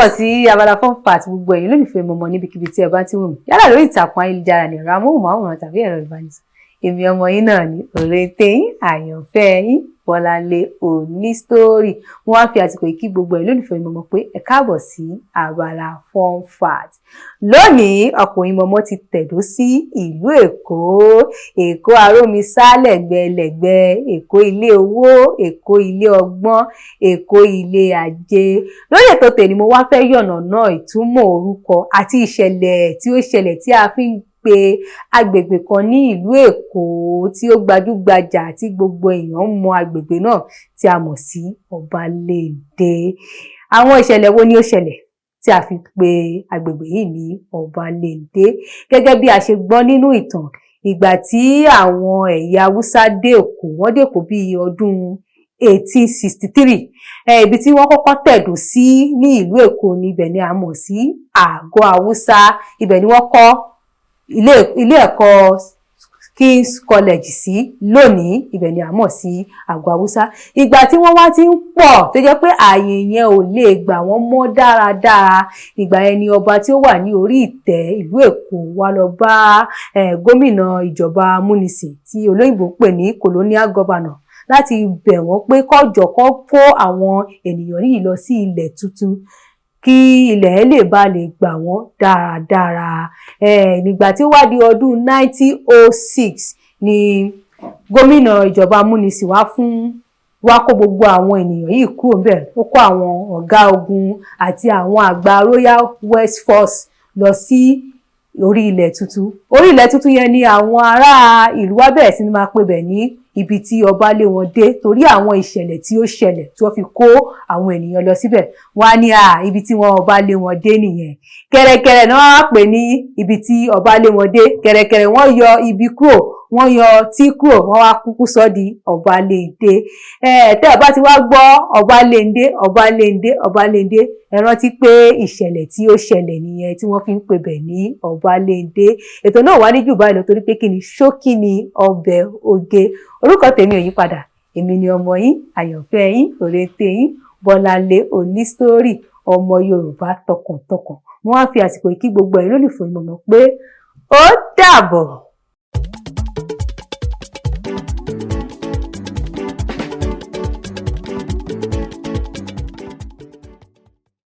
Káàbọ̀ sí abala fun fact. Gbogbo ẹ̀yin lólùfẹ́ mọ̀mọ́ níbikíbi tí ẹ bá ti wù mí, yálà lórí ìtàkùn ayélujára ní ẹ̀rọ amóhùnmáwòrán tàbí ẹ̀rọ ìbánisọ̀rọ̀, èmi ọmọ yín náà ní òrèǹtẹ̀ yín, àyànfẹ́ yín, Bọ́láńlé Onísítórì. Mo wá fi àsìkò yìí kí gbogbo ẹ̀yin lólùfẹ́ mọ̀mọ́ pé ẹ káàbọ̀ sí abala fun fact. Lónìí, ọkùnrin mọ̀mọ́ ti tẹ̀dó sí ìlú Èkó, Èkó arómisá lẹ́gbẹ̀lẹ́gbẹ̀, Èkó ilé owó, Èkó ilé ọgbọ́n, Èkó ilé ajé. Lórí ètò tèmi, mo wá fẹ́ yànnàná ìtumọ̀ orúkọ àti ìṣẹ̀lẹ̀ tí ó ṣẹlẹ̀ tí a fi ń pe agbègbè kan ní ìlú Èkó tí ó gbajúgbajà, tí gbogbo èèyàn mọ agbègbè náà, tí a mọ̀ sí Ọbalẹ́ndé. Àwọn ìṣẹ̀lẹ̀ wo ni ó ṣẹlẹ̀ tí a fi pe agbègbè yìí ní Ọbalẹ́ndé? Gẹ́gẹ́ bí a ṣe gbọ́ nínú ìtàn, ìgbà tí àwọn ẹ̀yà Haúsá dé Èkó, wọ́n dé Èkó bíi ọdún 1863. Ibi tí wọ́n kọ́kọ́ tẹ̀dó sí ní ìlú Èkó ní ibẹ̀ ni a mọ̀ sí Àgọ́ Haúsá. Ibẹ̀ ni wọ́n kọ́ ilé ẹ̀kọ́ King's College sí lónìí. Ibẹ̀ ni a mọ̀ sí Àgọ́ Haúsá. Ìgbà tí wọ́n wá ti ń pọ̀, tó jẹ́ pé ààyè yẹn ò lè gbà wọ́n mọ́ dáradára, ìgbà yẹn ni ọba tí ó wà ní orí ìtẹ́ ìlú Èkó wá lọ bá gómìnà ìjọba amúnisìn, tí olóyìnbó pè ní colonial governor, láti bẹ̀ wọ́n pé kọ́jọ kọ́ kó àwọn ènìyàn yìí lọ sí ilẹ̀ tuntun, kí ilẹ̀ lè ba lè gbà wọ́n dáradára. Nígbà tí ó wá di ọdún 1906 ni gómìnà ìjọba amúnisìn wá fún wá kó gbogbo àwọn ènìyàn yìí kúrò ńbẹ̀. Ó kó àwọn ọ̀gá ogun àti àwọn àgbà Royal Welsh Force lọ sí orí ilẹ̀ tuntun. Orí ilẹ̀ tuntun yẹn ni àwọn ará ìlú wa bẹ̀rẹ̀ sí ní máa pè bẹ̀ ní ibi tí ọba lé wọn dé, torí àwọn ìṣẹ̀lẹ̀ tí ó ṣẹlẹ̀ tí wọ́n fi kó àwọn ènìyàn lọ síbẹ̀. Wọ́n á ní à ibi tí wọ́n ọba lé wọn dé nìyẹn. Kẹ̀rẹ̀kẹ̀rẹ̀ náà wọ́n á pè ní ibi tí ọba lé wọn dé. Kẹ̀rẹ̀kẹ̀rẹ̀, wọ́n yọ ibi kúrò, wọ́n yọ tí kúrò, wọ́n wá kúkú sọ di Ọbalẹ́ndé. Ẹ tẹ́ ẹ bá ti wá gbọ́ Ọbalẹ́ndé, Ọbalẹ́ndé, Ọbalẹ́ndé, ẹ rántí pé ìṣẹ̀lẹ̀ tí ó ṣẹlẹ̀ nìyẹn tí wọ́n fi ń pè bẹ̀ ní Ọbalẹ́ndé. Ètò náà wá ní jù báyìí lọ, torí pé kí ni, ṣókí ni ọbẹ̀ oge. Orúkọ tèmi ò yí padà. Èmi ni ọmọ yín, àyànfẹ́ yín, òrèǹtẹ̀ yín, Bọ́láńlé Onísítórì, ọmọ Yorùbá tọkàntọkàn. Mo wá fi àsìkò yìí kí gbogbo ẹ̀yin lólùfẹ́ ìmọ̀mọ́ pé ó dàbọ̀.